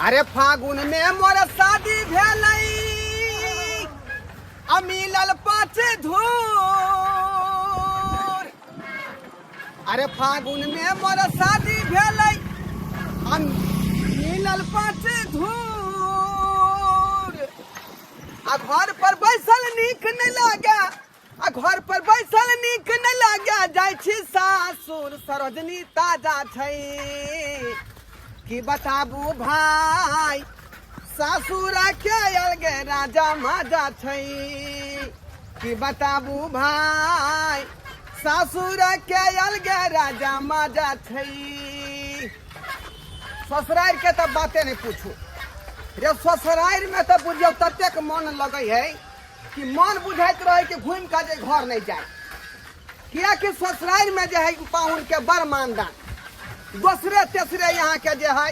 अरे फागुन में मोर शादी भेलै आ मिलल पाँच धूर। अरे फागुन में मोर शादी भेलै आ मिलल पाँच धूर। आ घर पर बैसल नीक नहि लागे, आ घर पर बैसल नीक नहि लागे, जाइ छी सासुर सरोजनी ताजा छै। की बताबू भाई, सासुर के अलगे राजा माजा छै। की बताबू भाई, सासुर के अलगे राजा माजा छै। ससुरारि के तऽ बाते नहि पूछू रे, ससुरारि में तऽ बुझियौ ततेक मन लगै है कि मन बुझाइत रहे कि घूमि कऽ जे घर नहि जाय, कियाकि ससुरारि में जे है पाहुन के बड़ मानदान। दोसरे तेसरे यहाँ के जे है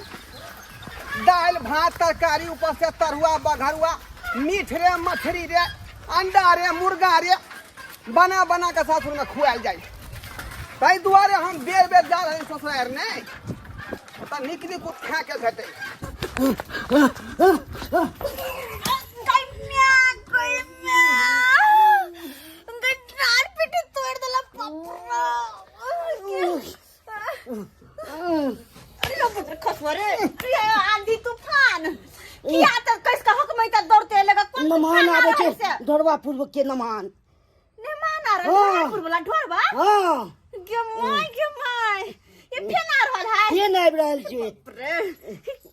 दालि भात तरकारी, ऊपर से तरुआ बघरुआ, मीठ रे मछली रे अंडा रे मुर्गा रे, बना बना के सासुर में खुआल जाइ। ताहि दुआरे हम बेर बेर जा रहल ससुरारि नहि, ओतऽ नीक नीक खा के भेटै। आंधी तूफान किया तऽ कस के हक में तऽ दौड़ते लगा कोन नमान तूफान आ आबै रहल छै से? ढोरबा पूर्व के नमान मेहमान आ रहल हाँ। ढोरबा वाला ढोरबा। हाँ। गे my, गे my, ये फेन आ रहल है। फेन आबि रहल छै। बाप रे,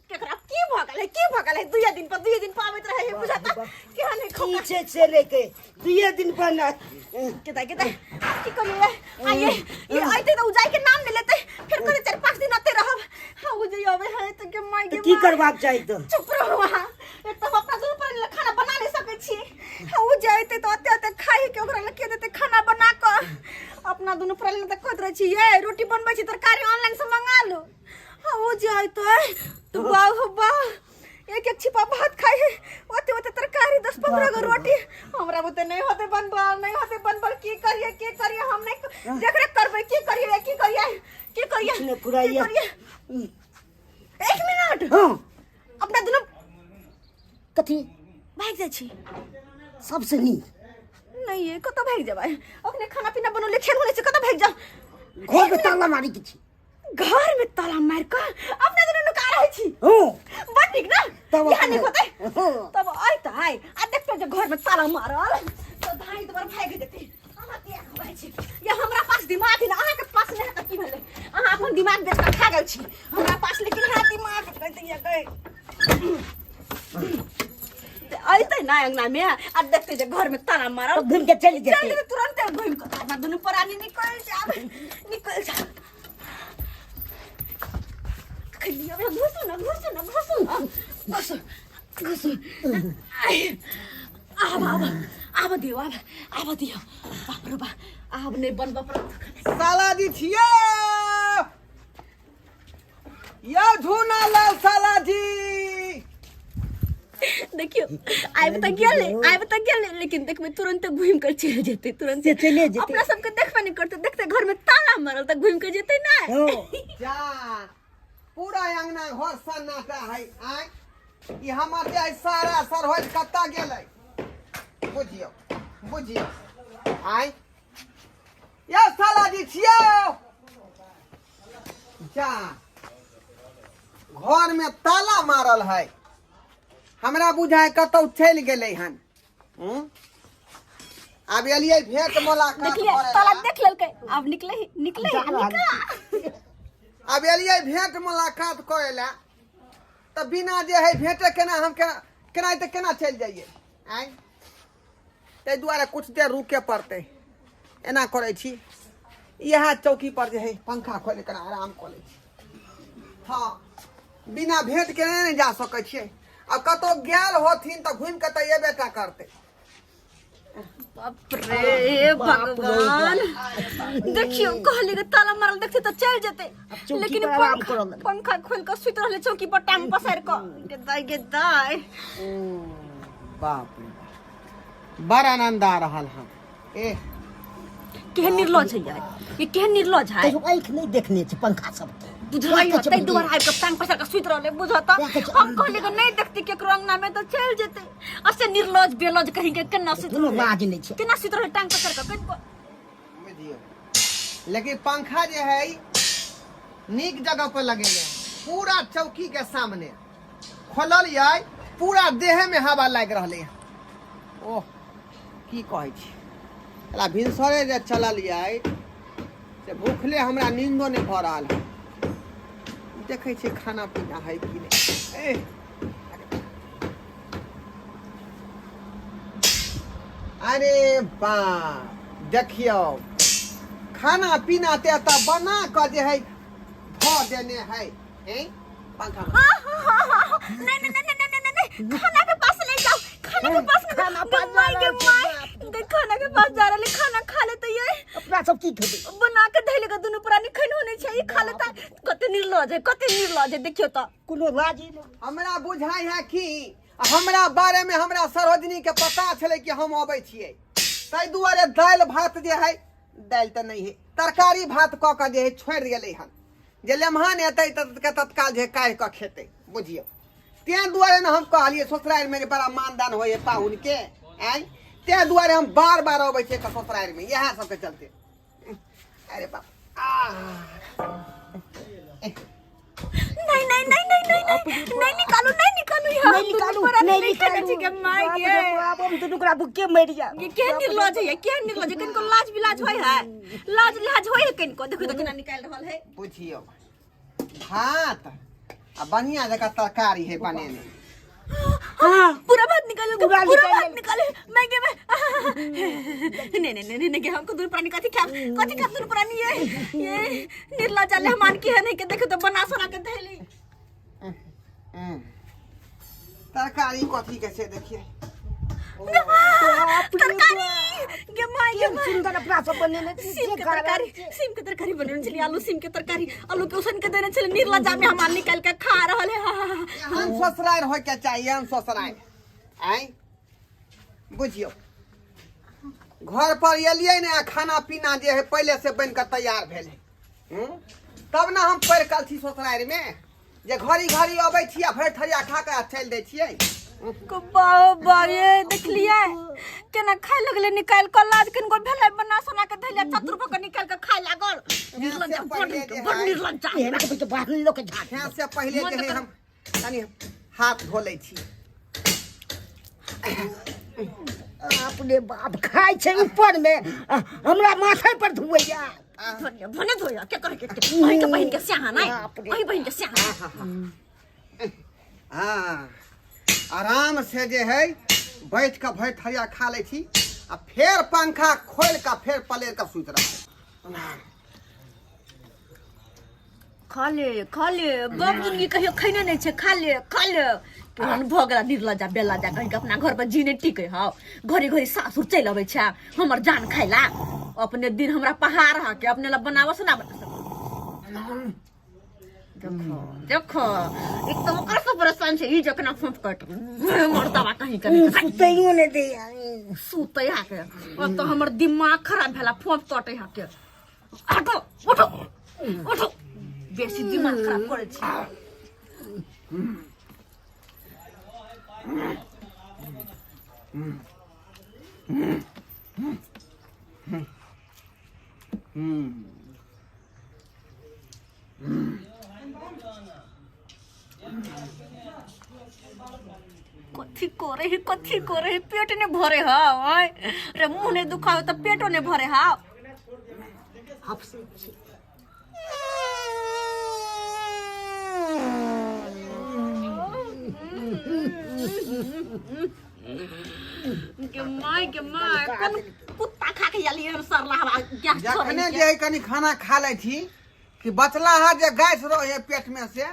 केकरा की भऽ गेलै, की भऽ गेलै? दुइये दिन पर, दुइये दिन पर आबैत रहै है, बुझाता केहन है की खोका। छै से लेके दुइये दिन पर ना। केता केता की करिए आइए, ये आइते तो उ जाय के नाम नहीं लेते, फिर करे 4-5 दिन आते रहब। हां, उ जे आवे है तो के my तऽ गे की my. करबाक चाही तऽ? चुप रहू अहाँ, एक तो हम अपना दुनू पर खाना बना नहीं सकै छी। हां, उ जाइते तो आते आते खाई के ओकरा लग के देते खाना बना क। अपना दुनू पर तऽ कहैत रहै छी ये रोटी बनबै छी, तरकारी ऑनलाइन से मंगा लू। हां, उ जाइते तो बाह हो बाह, एक एक छिपा भात खाई है, ओते ओते तरकारी, 10-15 गो रोटी। हमरा बुते नहीं होते बनबल, नहीं होते बनबल। की करिए, की करिए, हम नहीं देखरेख करबै। की करिए, की करिए, की करिए? किछु नहि फुराइए। की करिए? एक मिनट। हाँ। अपना दुनू कथी भागि जाइ छी? सबसे नीक। नहीं, ये कतऽ भागि जेबै? अखने खाना पीना बनौले खेल होने छै, कतऽ भागि जाउ? घर में ताला मारी के छी। घर में ताला मार कऽ अपना दुनू नुका रहै छी। हाँ। बड़ नीक ना? तब यहाँ अपने- नीक होतै। हाँ। तब अयतै आ देखतै जे घर में ताला मारल तऽ धाइ दुआर भागि जेतै। अहाँ किया घबराइ छी? ये हमरा पास दिमाग है ना, अहाँके पास नहि है तऽ की भेलै? अहाँ अपन दिमाग बेच कऽ खा गेल छी, हमरा पास लेकिन है दिमाग। कहते ये गए अयतै ना अंगना में आ देखतै जे घर में ताला मारल, तब घुमि के चलि जेतै। चलि जेतै तुरंते घुमि कऽ। अपना दुनू प्राणी निकलि जाब, निकलि जाब। खलिया में घुसू ना, घुसू ना, घुसू ना, घुसू, घुसू। आइ, आब आब आब दियो, आब आब दियो। बाप रे बा, आब नहि बनबऽ पड़त। साला जी छियै यौ, झूना लाल साला जी। देखियो, आबि तऽ गेलै, आबि तऽ गेलै, लेकिन देखबै तुरंत घुमि कऽ चलि जेतै, तुरंत से चलिए जेतै। अपना सबके देखबे नहि करतै। देखतै घर में ताला मारल तऽ घुमि कऽ जेतै ना। हाँ। जा, पूरा अंगना घर सन्नाटा है। आय, ई हमर जे है सारा सरहोज कतऽ गेलै? बुझियौ, बुझियौ। आय यौ, साला जी छियौ। जा, घर में ताला मारल है, हमरा बुझाय कतौ चलि गेलै हन। हूं? आब एलियै भेंट मुलाकात देखलियै करै ताला ला। देख लेलकै, आब निकले ही, निकले ही, जा रहल। निकला। आब एलियै भेंट मुलाकात करै ला तऽ बिना जे है भेंटे केना हम केना केना तऽ केना चलि जाइए? आँय, ताहि दुआरे कुछ देर रुके पड़तै। एना करै छी, इएह चौकी पर जे है पंखा खोलि कऽ आराम कऽ लै छी। हँ, बिना भेंट केने नहि जा सकै छियै। आ कतहु गेल होथिन तऽ घुमि कऽ तऽ एबे टा करतै। बाप रे भगवान, देखियो, कहली के ताला मारल देखते तऽ चलि जेतै, चौकी लेकिन पर आराम पंखा करऽ लगलै। पंखा खोलि कऽ सुति रहलै चौकी पर टांग पसारि कऽ। गे दाइ, गे दाइ। बाप रे बाप, बड़ आनंद आ रहल हन। ए केहन निर्लज है यार ये, केहन निर्लज है। कहियो आँखि नहि देखने छै पंखा सबके। बुझाइ राखै छै तै दुआरे आबि कऽ टांग पसारि कऽ सुति रहलै बुझऽ तऽ राखै छै। हम कहलियै कि नहि देखती केकरो अंगना मे तऽ चलि जेतै आ से निर्लज बेलज कहीं के केना सुति कोनो रहलै लाज नहि छै केना सुति रहलै टांग पसारि कऽ कनिको बुझियौ लेकिन पंखा जे है नीक जगह पर लगेने है पूरा चौकी के सामने खोलल ये पूरा देह में हवा लागि रहलै हन। ओह की कहै छी अला भिनसरे जे चलल ये से भूखले हमरा नींदो नहि भऽ रहल है देखै छियै खाना पीना है कि नहि ए अरे बा देखियौ खाना पीना ते एतऽ बना कऽ जे है धऽ देने है हैं पंखा में। नहीं नहीं नहीं नहीं नहीं नहीं खाना के पास ले जाओ खाना के पास नहीं खाना पास जा माय के रहल छै, my बाप रे। देख खाना के पास जा रहले खाना खा लेते ये अपना सब की खेबै बना के धैले के दुनू प्राणी खैन होने छै ई खा लेता कते निर्लज है कते निर्लज है देखियो तो कोनो लाज ही नहि हमरा बुझाइ है कि हमरा बारे में हमरा सरोजनी के पता छलै कि हम अबै छियै ताहि दुआरे दालि भात जे है दालि तऽ नहि है तरकारी भात कऽ कऽ जे है छोड़ि गेलै हन जे लेमहान एतै तऽ तत्काल जे काढ़ि कऽ खेतै बुझियौ ताहि दुआरे ने हम कहलियै ससुरारिमे जे बड़ा मानदान होइ है पाहुनके आँय ताहि दुआरे हम बार बार अबै छियै तऽ ससुरारिमे इएह सबके चलते अरे बाप आह नहीं नहीं नहीं नहीं नहीं नहीं नहीं निकालू नहीं निकालू यार नहीं निकालू नहीं नहीं निकालू निकालू के माय बाप गे रे बाप, हम दुनू गोरा भूखे मरि जायब ये केहन निर्लज है केहन निर्लज है किनको लाज बिलाज होय है लाज लाज होय है किनको देखो तो केना निकाल रहल है बुझियौ भात आ बढ़िया जकाँ तरकारी है बनेने हाँ पूरा भात निकालो पूरा पूरा निकाल भात लेलकै। निकाले मैं गे मैं नहीं नहीं नहीं नहीं हमको दूर प्राणी कथी खाब कथी खाब दूर प्राणी ये ये निर्लज आले हमान की है नहीं के देखो तो बना सोना के धैली हम्म। तरकारी कथी के छै देखिए बाप रे तरकारी गे my गे केहन my. सुन्दर अपना सब बनेने छी सीम जे के खा रहल तरकारी छी। सीम के तरकारी बनेने छली आलू सीम के तरकारी आलू के उसन के देने छली निर्लज में हमान निकाल के खा रहल है हा, हा, हा। एहन ससुरारि होय के चाही एहन ससुरारि आँय बुझियौ घर पर एलियै ने आ खाना पीना जे है पहिले से बनि कऽ तैयार भेल है हूँ? तब ने हम पढ़ि कल छी ससुरारिमे जे घड़ी घड़ी अबै छी आ भरि थरिया खा कऽ आ चलि दै छियै को बाओ बा ये देखलियै केना खाय लगलै निकालि कऽ लाज किनको भेलै बना सोना के धैले चतुर भऽ कऽ निकालि कऽ खाय लागल निर्लज्ज से बड़ पहिले जे बड़ है- निर्लज्ज एहन के तऽ बाहर लोक झाड़ हेँ से पहिले जे है हम कनि हाथ धो लै छी अपने बाप खाय छै ऊपर में आ, हमरा माथे पर धुएया भने भने धोया के करे के अहीं के बहिन के स्याहा नै बाप रे। अहीं बहिन के स्याहा हाँ आराम से जे है बैठ कऽ भरि थरिया खा लै छी आ फेर पंखा खोलि कऽ फेर पलेर कऽ सुति रहबै खा ले खा ले बाप जिंदगी कहियो खैने नहि छै खा ले खा ले केहन भऽ गेला निर्लज्जा बेलज्जा कहीं के अपना घर पर जी नहि टिकै हौ घड़ी घड़ी सासुर चलि अबै छै हमर जान खाइला अपने दिन हमरा पहाड़ है के अपने ला बनावस ना बना देखो देखो एक तो ओकर से परेशान छै ई जखना फोंफ कट मर्दवा कहीं के नहीं सुतैयो नहि दैया सुतै हाके अब तो हमर दिमाग खराब भेला फोंफ कटे हाके हटो उठो उठो बेसी दिमाग खराब करै छी कथी करे है कथी करे है पेट ने भरे हा आय रे मुंह ने दुखावे त पेटो ने भरे हा हफसै छी के my के my कोन कुत्ता खा के आली हम सरला हवा गैस छोड़े जखने जे है कनि खाना खा लै छी कि बचला है जे गैस रहे है पेट में से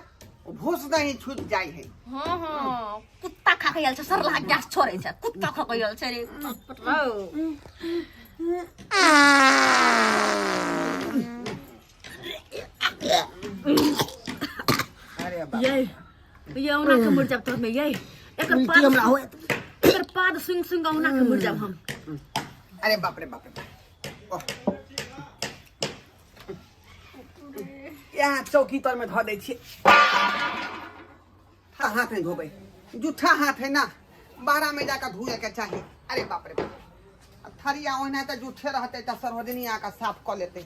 ओ भूस नहीं छूट जाइ है हाँ हाँ कुत्ता खा के आयल छै सरला गैस छोड़े छै कुत्ता खा के आयल छै रे अरे बाप ये ये औना के मर जाब तोहर में ये एकर उल्टी पाद हमरा होयत एकर पाद सुंग सुंग औना के मर जाब हम अरे बाप रे बाप रे बाप। ओह। इएह चौकी तर में धऽ दै छियै। हाथ नहीं धोबै, जूठा हाथ है ना, बारह में जाकर धोए के चाही। अरे बाप रे बाप, अब थरिया ओहिना तऽ जूठे रहतै तऽ सरोजनी आके साफ कऽ लेतै।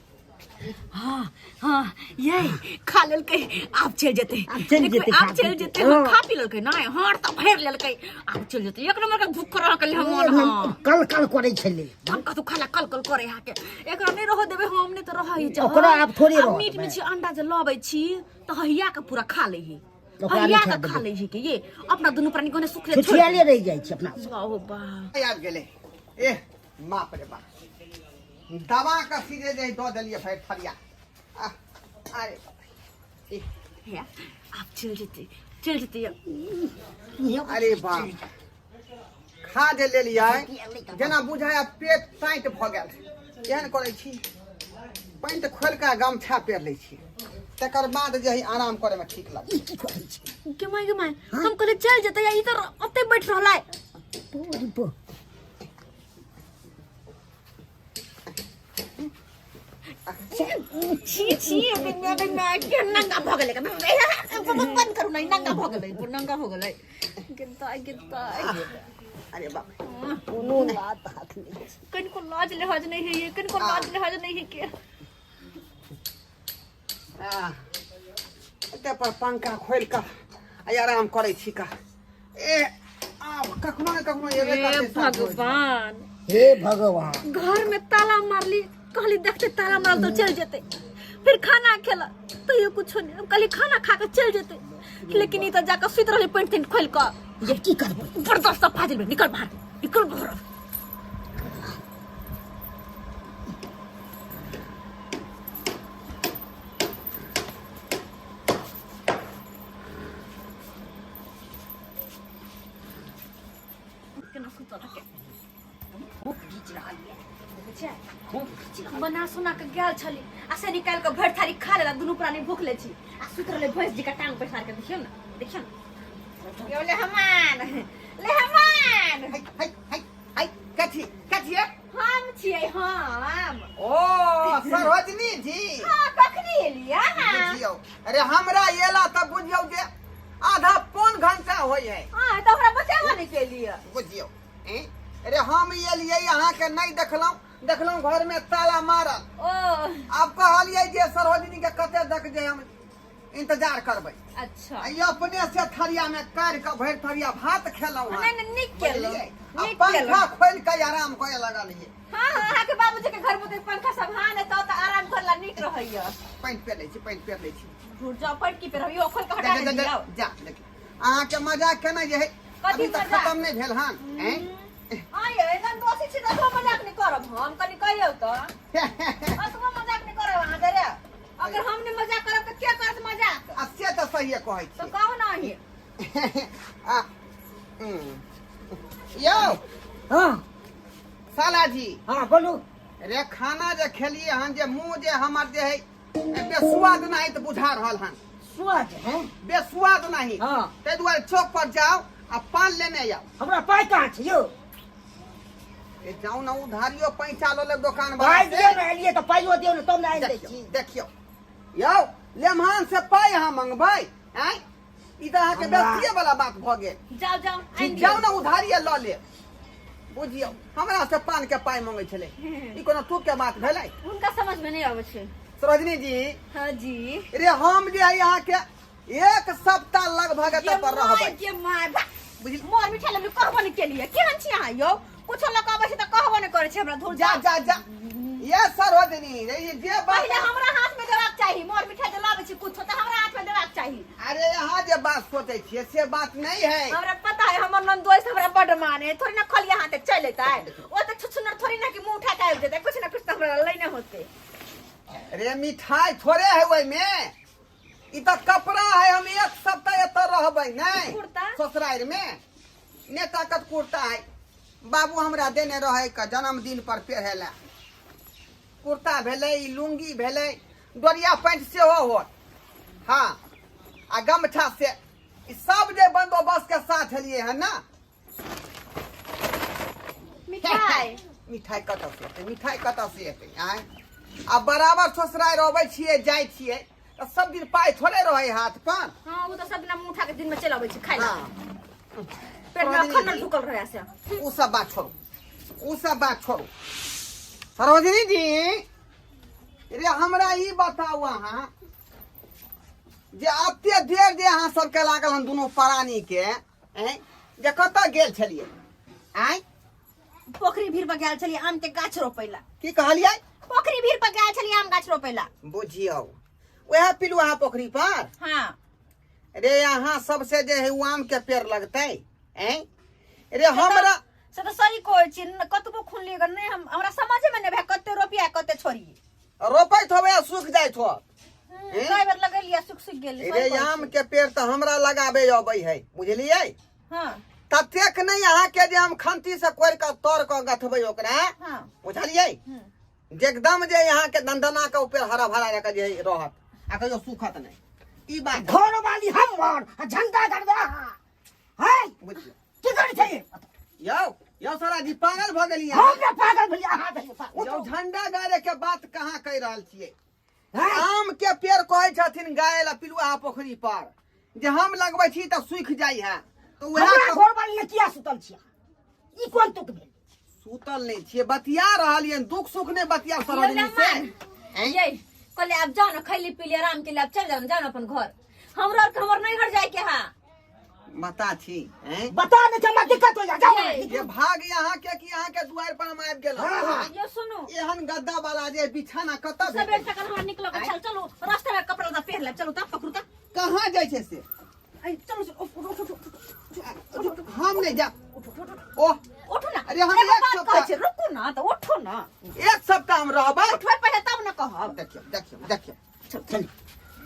हाँ हाँ, ये खा लेलकै, आब चलि जेतै। आब चलि जेतै, आब खा चलि पी जेतै। के। हाँ, खा पी लेलकै नहि, हर तऽ भरि लेलकै, आब चलि जेतै। एक नंबर के भूख रह गेलै हमर। हाँ, कल कल करै छलै। हम कतौ खाला कल कल करे हाके, एकरा नहि रहऽ देबै हम, नहि तऽ रहै छै। ओकरा आब थोड़े रहऽ मीट देबै। मछली अंडा जे लबै छी तऽ हहिया के पूरा खा लै है। ओकरा हहिया नहि के खाए खा देबै। लै है के ये अपना दुनू प्राणी कोने सुखले छोड़ छुछियाले रहि जाइ छै अपना सब। ओ बा आबि गेलै। एह बाप रे बाप, दवा के सीधे जे दऽ देलियै भरि थरिया। आह, अरे बाप रे। एह, हे, आब चलि जेतै, चलि जेतै। अरे बाप, खा जे लेलियै जेना बुझाय पेट टाइट भऽ गेल। एहन करै छी, पैंट खोलि कऽ गमछा पहिर लै छी, तकर बाद जे है आराम करैमे ठीक लगै। ई की करै छै? गे माय, गे माय, हम कहलियै चलि जेतै, आ ई तऽ ओतै बैठ रहलै। तोरी बो। छी छी, अबे माय, के नंगा भऽ गेलै। बंद करू ने, नंगा भऽ गेलै, नंगा भऽ गेलै। गिरता गिरता। अरे बाप, कोनो बात हाथ नहि छै। कनिको लाज लिहाज नहीं है ये, कनिको लाज लिहाज नहीं है के। आह, एते पर पंखा खोलि कऽ आ आराम करै छी का। ए आब कखनो ने कखनो एबे हे करतै साँझ होइत। भगवान, हे भगवान। घर में ताला मारली, कहली देखते ताला मारल तो चल जेते। फिर खाना खेला तैयो कुछो नहीं। हम कहली खाना खा के चल जेते, लेकिन ई तो जाकर सुति रहले पेंट तेंट खोल के। ये की करबै? जबरदस्त फाजिल में, निकल बाहर, निकल बाहर। केना सुतल हके? खूब घीच रहल ये, खूब घीच रहल। बना सुना के गेल छली आ से निकालि के भरि थारी खा लेला। दुनू प्राणी भूखले छी आ सुति रहले भैंस जी का टांग पैसार के। देखियौ ने, देखियौ ने यौ, ले हमान, ले हमान। है है है है, कथी कथी है? हम छियै हम। ओ सरोजनी जी। हाँ, कखनी एलियै अहाँ? बुझियौ, अरे हमरा एला तऽ बुझियौ जे आधा पौन घंटा होइ है। हाँ, तऽ हमरा बतेबो नहि केलियै। बुझियौ, हैं? अरे हम एलियै, अहाँके नहि देखलहुँ, देखलहुँ घर में ताला मारल। ओ आब कहलियै जे सरोजनी के कते तक जे हम इंतजार करबै। अच्छा। आ ई अपने से थरिया में काढ़ि कऽ भरि थरिया भात खेलहुँ हन। नहि नहि, नीक केलहुँ। बुझलियै? आ नीक पंखा केलहुँ। खोलि कऽ आराम करे लगलियै। हाँ हाँ, अहाँके बाबूजी के घर में तऽ पंखा सब हाँ नहि तऽ आराम करला नीक रहैया। पानि पेर लै छी, पानि पेर लै छी। झूठ जाओ, पैंट की पेरबियो, खोल के जा हटा जा दे जा दियौ। जा, देखियौ अहाँके मजाक केना जे है कथी अभी तक मजाक? खत्म नहि भेल हन, हैं? हाँ ये एकदम दोषी छी तऽ अतबो मजाक नहि करब हम, कनि कहियौ तऽ अतबो मजाक नहि करब अहाँ जरे। अगर हम नहि मजाक करब तऽ के करत मजाक? आ से तऽ सहिए कहै तऽ छी। कहू ने अहीं। आ, यौ। हाँ। साला जी। हाँ, बोलू। रे खाना जे खेलिए हन जे मुंह जे हमर जे है बेसुआद नहीं तऽ बुझा रहल हन। स्वाद है? बेसुआद नहीं। हाँ। ताहि दुआरे चौक पर जाओ आ पान लेने आउ। हमरा पाइ कहाँ छै यौ? ए जाउ ने उधारियो पैसा लऽ लेब दोकान वाला पाइ से। दियौ ने, एलियै तऽ पाइयो दियौ ने तब ने आनि दै देखियौ छी। देखियौ यौ, लेमहान से पाइ अहाँ मंगबै? आँय, ई तऽ अहाँके हमरा- बेस्तिये वाला बात भऽ गेल। जाउ जाउ, आनि दियौ। जाउ ने उधारिये लऽ लेब। बुझियौ, हमरा से पान के पाइ मंगै छलै, ई कोनो तुक के बात भेलै? हुनका समझ में नहीं आबै छै। सरोजनी जी। हाँ जी। रे हम जे है अहाँके एक सप्ताह लगभग एतऽ पर रहबै। के my बा। बुझल? मोर मिठाई लड्डू कहबो नहीं केलिए। केहन छी अहाँ यौ? कुछो लऽ कऽ अबै छै तऽ कहबो नहीं करै छै हमरा। धुर। जा जा जा, ये सरोजनी रे, ई जे बात पहिले हमरा हाथ में देबाक चाही। मोर मिठाई जे लाबै छी कुछो तऽ हमरा हाथ में देबाक चाही। अरे यहाँ जे बात सोचै छियै से बात नहीं है। हमरा पता है, हमर ननदोई से हमरा बड माने है, थोड़ी ना खलिया हाथे चलि एतै। ओ तऽ छुछुनर थोड़ी ना कि मुंह उठा के आबि जेतै, कुछ ना कुछ तऽ हमरा लैने होतै। रे मिठाई थोड़े है ओहिमे, ई तऽ कपड़ा है। हम एक सप्ताह एतऽ रहबै नहीं कुर्ता? ससुरारि में ने ताकत कुर्ता है, बाबू हमरा देने रहै के जन्मदिन पर पहिरे ला। कुर्ता भेलै, ई लुंगी भेलै, डोरिया पैंट सेहो होत। हाँ, आ गमछा से ई सब जे बंदोबस्त के साथ एलियै हन ना। मिठाई? मिठाई कतऽ से एतै? मिठाई कतऽ से एतै? आँय, आ बराबर ससुरारि अबै छियै जाइ छियै तऽ सब दिन पाइ थोड़े रहै हाथ पर। हाँ, ओ तऽ सब दिना मुँह उठा के दिन में चलि अबै छै खाइ ला। हाँ। पेट में अखन न ढुकल रहै से। उ सब बात छोड़ू, उ सब बात छोड़ू। सरोजिनी जी रे, हमरा ई बताउ अहाँ जे एते देर जे अहाँ सबके लागल हन दुनू प्राणी के, ऐं, जे कतऽ गेल छलियै? आँय? पोखरी भीड़ पर गेल छलियै आम के गाछ रोपै ला। की कहलियै? पोखरी भीड़ पर गेल छलियै आम गाछ रोपै ला। बुझियौ, वएह पिलुआ पोखरी पर? हाँ। रे अहाँ सबसे जे है उ आम के पेड़ लगतै? ऐं रे, हमरा से तऽ सही कहै छी, कतबो खुनलियै अगर नहि, हम हमरा समझे में नहि भए कते रोपिया कते छोड़िए। रोपैत होबे आ सूख जाइत हो। कई बेर लगेलियै सुख सुख गेल। रे आम के पेड़ तऽ हमरा लगाबे अबै है, बुझलियै? हाँ। ततेक नहि अहाँके जे हम खंती से कोरि कऽ तर कऽ गथबै ओकरा। हाँ। बुझलियै? जे एकदम जे अहाँके दंदना के ऊपर हरा भरा रह जे रहत आ कहियो सुखत नहि, ई बात। घर वाली हमर आ झंडा गड़बा है। बुझलियै? की करै छै? यौ यौ सारा जी, पागल भऽ गेलियै? हम ने पागल भेलियै, अहाँ भेलियै पागल। यौ, झंडा गाड़े के बात कहाँ कहि रहल छियै? हैं? आम के पेड़ कहै छथिन गाय ला पिलुआ पोखरी पर जे हम लगबै छी तऽ सूखि जाइ है, तऽ वएह हमरा घर वाली ने किया सुतल छियै? ई कोन तुक भेल? सुतल नहि छियै, बतिया रहलियै, दुख सुख नहि बतिया सरोजिनी से। ऐं? ये कहले आब जाओ ना, खैली पीली आराम के लिए, आब चल जाओ ना, जाओ ना अपन घर। हमरा और के हमर नैहर जाय के हा। बता छी, ऐं? बता नहि छै, हमरा दिक्कत हो जा, जाओ। ये। जे भाग यहाँ के कि यहाँ के दुआर पर हम आबि गेलहुँ। हाँ, हाँ। ये सुनू, एहन गद्दा वाला जे बिछाना कतऽ सबेर भेटै? सकल हमरा निकल के चल, चलो रास्ता में कपड़ा लत्ता पहिर ले, चलो तब पकड़ू तब। कहाँ जाइ छै से? ऐ, चलो चलो, उठ उठ उठ उठ उठ। हम नहि जायब। उठ उठ उठ। ओह। उठू ना। अरे हम एगो एक बात सप्ताह- कहै छी, रुकू ना तऽ उठू ना। एक सप्ताह हम रहबै। उठबै पहिले तब ने कहब। देखियौ देखियौ देखियौ। चल चल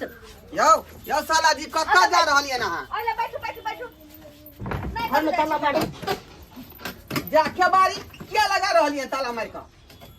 चल। यौ यौ साला जी, कतऽ जा रहलियै अहाँ? ओइ बैठू बैठू बैठू। नहि घर में ताला मारी। जा केबाड़ी किया लगा रहलियै ताला मारि कऽ?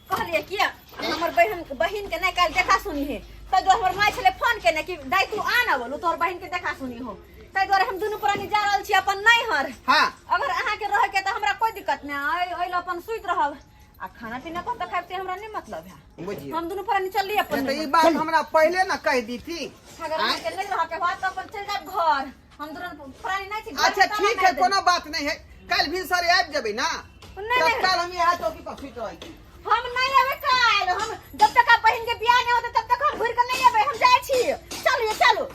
कहलियै किया हमर बहन बहिन के नहि काल्हि देखा सुनी है, ताहि दुआरे हमर माय छलै फोन केने कि दाइ तू आ ना, बोलू तोहर बहिन के देखा सुनी हो, ताहि दुआरे हम दुनू प्राणी जा रहल छी अपन नैहर। हाँ। अगर अहाँके रहे के तऽ हमरा कोई दिक्कत नहि, ओहि लए अपन सुति रहब आ खाना पीना कतऽ खायब से हमरा नहीं मतलब है। बुझियौ, हम दुनू प्राणी चलली अपन तऽ ई नैहर। बात हमरा पहिले ने कहि दीती। अगर अहाँके नहीं रह के होत तऽ अपन चलि जायब घर, हम दुनू प्राणी नहीं छी घर में अच्छा ताला ठीक मारि है, देब। कोनो बात नहीं है, काल्हि भिनसरे आबि जेबै ना? नहीं, नहीं। तत्काल हम इएह चौकी पर सुति रहै छी। हम नहीं अबे काल्हि, हम जब तक आप बहिन के बियाह नहीं होते तब तक हम घुर के नहीं अबे, हम जाइ छी। चलू ये चलू।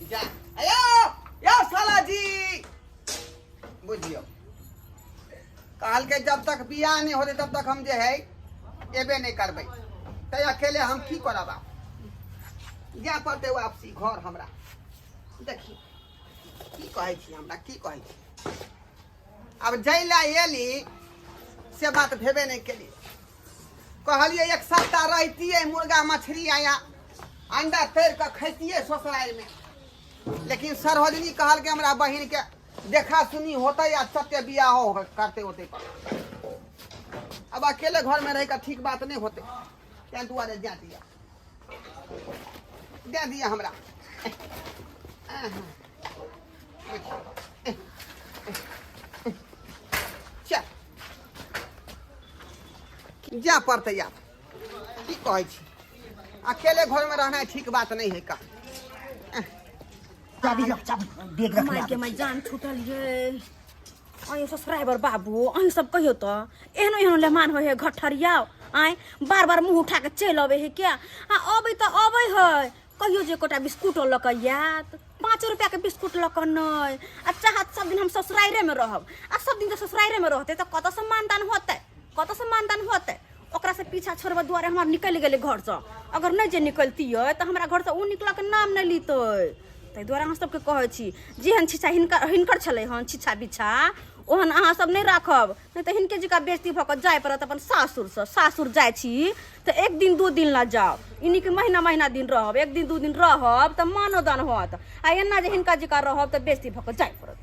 जा अयो यो साला जी, बुझियौ कहलकै जब तक बियाह नहीं होते तब तक हम जे है एबे नहीं करबै, तै अकेले हम की करब? आब जाय पड़तै वापसी घर हमरा। देखियौ की कहै छी, हमरा की कहै छी। आब जाय ला एली से बात भेबे नहीं केली। कहलियै एक सप्ताह रहितियै, मुर्गा मछली आया अंडा तैर कऽ खैतियै ससुरारिमे, लेकिन सरोजनी कहलकै हमरा बहिन के देखा सुनी होतै आ सत्य बियाहो करते होते पर अब अकेले घर में रह कऽ ठीक बात नहीं होते, तें दुआरे जा दिया दे दिया हमरा। चल जा पड़तै आब, की कहै छी, अकेले घर में रहना ठीक बात नहीं है का। चाबी लो, चाबी बैग रख। माय के माय, जान छूटल ये। अहीं ससुराइबर बाबू, अहीं सब कहियो तऽ एहनो एहनो लेमान होइ है घठरिया, आँय, बार बार मुँह उठा के चलि अबै है क्या? आ अबै तऽ अबै है, कहियो जे एकोटा बिस्कुटो लऽ कऽ आयत, 5 रुपैआके बिस्कुट लऽ कऽ नहि। आ चाहत सब दिन हम ससुराइरेमे रहब, आ सब दिन जे ससुराइरेमे रहतै तऽ कतऽसँ मानदान होतै? कतऽसँ मानदान होतै? ओकरासँ पीछा छोड़बऽ दुआरे हमर निकलि गेलै घरसँ। अगर नहि जे निकलतियै तऽ हमरा घरसँ ओ निकलऽके नाम नहि लितै। ताहि दुआरे अहाँ सबके कहै छी, जेहन छिछा हिनकर हिनकर छलै हन छिछा बिछा, ओहन अहाँ सब नहि राखब, नहि तऽ हिनके जकाँ बेइज्जती भऽ कऽ जाय पड़त अपन सासुरसँ। सासुर जाइ छी तऽ एक दिन दू दिन लए जाउ, ई नहि कि महीना महीना दिन रहब। एक दिन दू दिन रहब तऽ मानो दान होत, आ एना जे हिनका जकाँ रहब तऽ बेइज्जती भऽ कऽ जाय पड़त।